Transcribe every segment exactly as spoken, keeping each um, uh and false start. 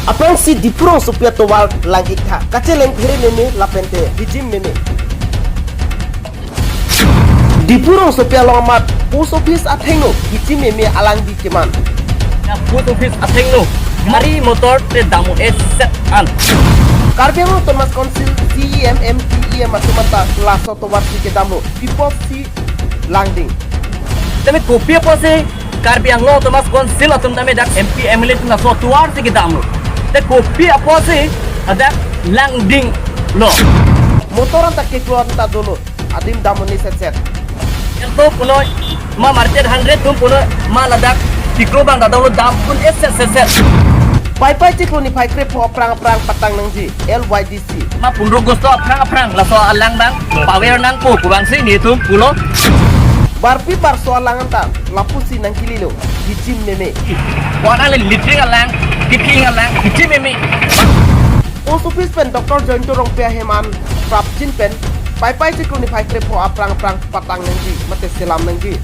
Aphrangsi Diphu rongsopi atovar lang-ik tha. Kacheleng phere meme lapente hijim meme. Diphu rongsopi along amat post office athengno hijim meme alangdi keman. Ya, post office athengno gari motor te dam-o-e set an. Karbi Anglong Autonomous Council C E M, M P, E M atum anta laso atovarsi kedamlo. Pi apotsi langding? Tame kopi apotsi Karbi Anglong Autonomous Council atum tame dak M P, M L A atum laso atovarsi kedamlo? Te kopi apotsi ladak langdinglo? Motor anta keklo anta dolo, adim dam-o-ne setset. Ento punoi ma market hundred atum punoi ma ladak keklo abang ta dolo, dam-o-ne setset set. Paipai chiklo niphai krepho aphrang aphrang patang nangji L Y D C. Ma pundro August aphrang aphrang laso alang abang paver nangpo pu abangsi nelitum pulo. Barpi barso alang anta lapusi nangkelilo, hijim meme. Wana le littering alang, kithing alang, hijim meme. Post office pen Doctor Joyanta Rongpi ahem an prapjin pen Paipai chiklo niphai krepho aphrang aphrang patang nangji mate selam nangji.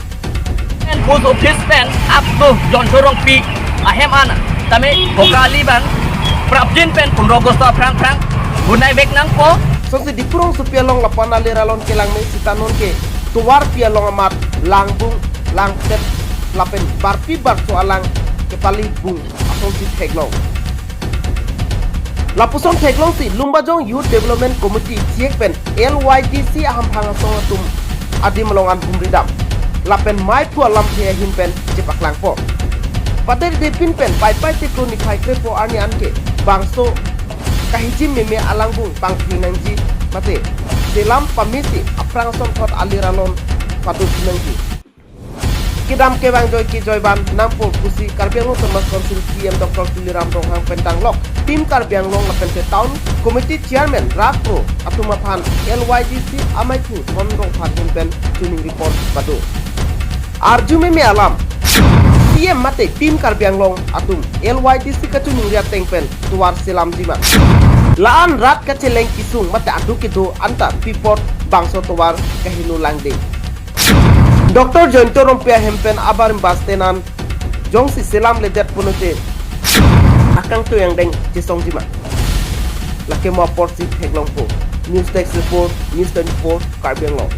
Pen post office pen up to Joyanta Rongpi ahem an tame kokali abang prapjin pen pundro August aphrang aphrang bunai vek nangpo. Lasi Diphu rongsopi along lapu-an alir alon kelang me sita nonke tovarpi along amat langbung, langpet lapen barpi barso alang kepali bung asonsi theklong. Lapuson theklongsi Lumbajong Youth Development Committee chek pen L Y D C ahamphang asong atum adim along an humri dam lapen maiphu alamthe ahin pen chepaklangpo. Pader depin pen Paipai chiklo niphai krepho arni anke bangso kahijim meme alangbung pangthir nangji mate selam pamesi aphrang asonthot alir alon padun nangji. Kedam kevang joike joiban nangpo pusi Karbi Anglong Autonomous Council C E M Doctor Tuliram Ronghang pen danglok Team Karbi Anglong lapente Town Committee Chairman Rak Pro atum aphan L Y D C amaiphu Son Rongphar ahin pen choningri pon pado. Arju meme alam, C E M mate Team Karbi Anglong atum L Y D C kachoningri ateng pen tovar selamji ma? La-an rat kacheleng kesung mate aduk kedo anta pi apot bangso tovar kaheno langding? Doctor Joyanta Rongpi ahem pen abarim bus stand an jongsi selamledet pulote akangtui angdeng chesongji ma? Lake mo aporsi theklongpo. News Desk Report, News twenty-four, Karbi Anglong.